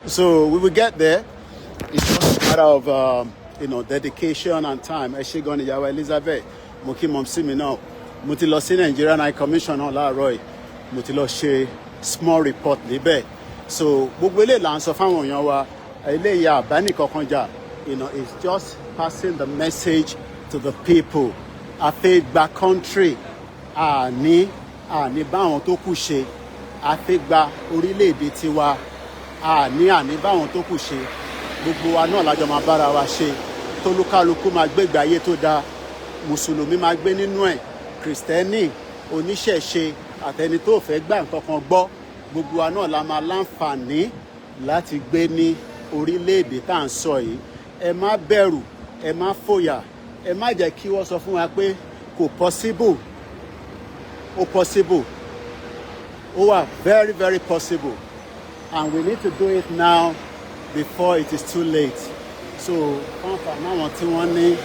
So we will get there. It's just a matter of dedication and time. Ẹ ṣé gan ni, ìyàwó Elizabeth. Mo kí mumsy mi náà. Mo ti lọ sí Nigerian High Commission náà láàárọ̀ yìí. Mo ti lọ ṣe small report níbẹ̀. So gbogbo eléyìí là ń sọ fáwọn èèyàn wa. Eléyìí àbáni kankan jà. It's just passing the message to the people. A fẹ́ gba country, àní báwọn tó kù ṣe. A fẹ́ gba orílẹ̀-èdè tiwa, àní báwọn tó kù ṣe. Gbogbo wa náà lájọ máa bára wa ṣe, tólúkálukú máa gbégbé ayé tó dáa. Mùsùlùmí máa gbé nínú ẹ̀, Kìrìsìtẹ́nì, oníṣẹ̀ṣe, àtẹni tó fẹ́ gbà nǹkan kan gbọ́, gbogbo wa náà la máa láǹfààní láti gbé ní orílẹ̀-èdè tá à ń sọ yìí. Ẹ má bẹ̀rù, ẹ má fòyà, ẹ má jẹ́ kí wọ́n sọ fún wa pé kò possible. Ó possible, ó wà very, very possible, and we need to do it now before it is too late. So fún àǹfààní àwọn tí wọ́n ní